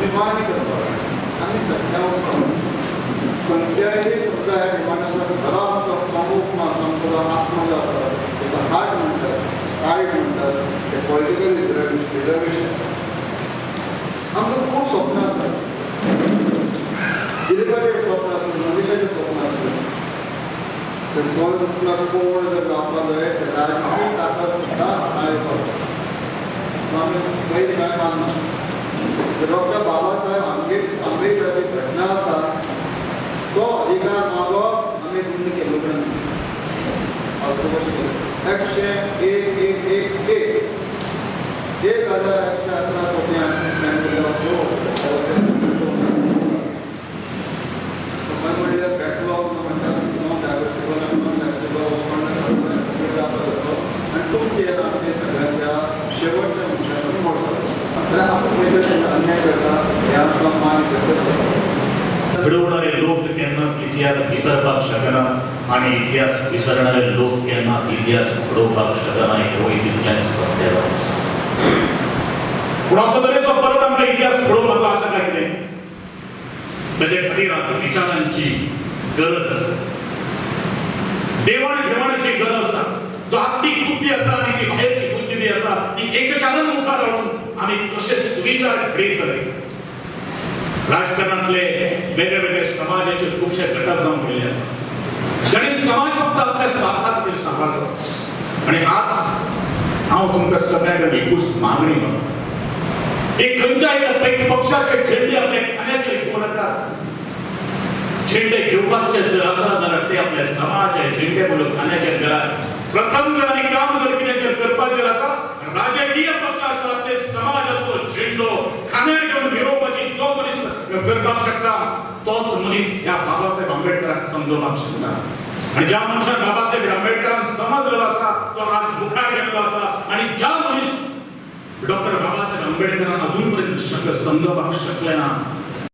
आमी मान्य करपाक आमी सत्या वचपाक खंयच्याय समजा ह्या डिमांडाचो खरो आमचो प्रमुख आमचो आत्मा जो आसा ताका हार्ट म्हणटात, काळीज म्हणटात, ते पॉलिटिकल रिजर्वेशन. आमकां खूब स्वप्न आसात, दिलीपाचें स्वप्न आसलें, मनीषाचें स्वप्न आसलें. ते स्वप्न कोण जर जावपाक जाय तर राजकीय ताकद सुद्दां हाता येवपाक जाय. आमी पयलीं कांय मानना. डॉक्टर बाबासाहेब आंबेडकराची घटना आसा तो अधिकार मागप आमी बंद केलो ना. 101 1 1 1 1111 कोटी आमी स्पेंड केल्लो. म्हणल्यार बॅकलॉग म्हणटात नॉन डायवर्सिबल आनी नॉन टॅक्सेबल फंड जावपाक आनी तुमचे आमचे सगळ्यांच्या शेवटच्या मनशाक मोडपाक जाल्यार आपूण खंय अन्याय करता हे आमकां मान्य करता. घडोवणारे लोक केन्नाच इतिहास विसरपाक शकना आनी इतिहास विसरणारे लोक केन्नाच इतिहास घडोवपाक शकना हेवूय तितलेंच सत्य आसा. पूण असो तरेचो परत आमकां इतिहास घडोवपाचो आसा काय कितें, ताजे खातीर आतां विचारांची गरज आसा, देवाण घेवाणाची गरज आसा. जो आत्मीक बुद्धी आसा आनी ती भायरची बुद्धी जी आसा ती एकचारान मुखार हाडून आमी कशे सुविचार घडयतले. राजकारणांतले वेगळे वेगळे समाजाचे खुबशे घटक जावन गेल्ले आसा जाणी समाज फक्त आपल्या स्वार्था खातीर सांबाळ्ळो. आनी आज हांव तुमकां सगळ्या कडेन एकूच मागणी करता, एक खंयच्या एका पक्षाचे झेंडे आपल्या खांद्याचेर घेवं नाकात. झेंडे घेवपाचे जर आसा जाल्यार ते आपल्या समाजाचे झेंडे म्हणून खांद्याचेर घालात. प्रथम जर आनी काम जर कितें जर करपाक जर आसा, राजकीय पक्ष आसा आपले समाजाचो झेंडो खांद्यार घेवन मिरोवपाची जो मनीस करपाक शकता तोच मनीस ह्या बाबासाहेब आंबेडकराक समजोवपाक शकता. आनी ज्या मनशान बाबासाहेब आंबेडकरान समजलेलो आसा तो आज मुखार गेल्लो आसा. आनी ज्या मनीस डॉक्टर बाबासाहेब आंबेडकरान अजून पर्यंत समजोवपाक शकले ना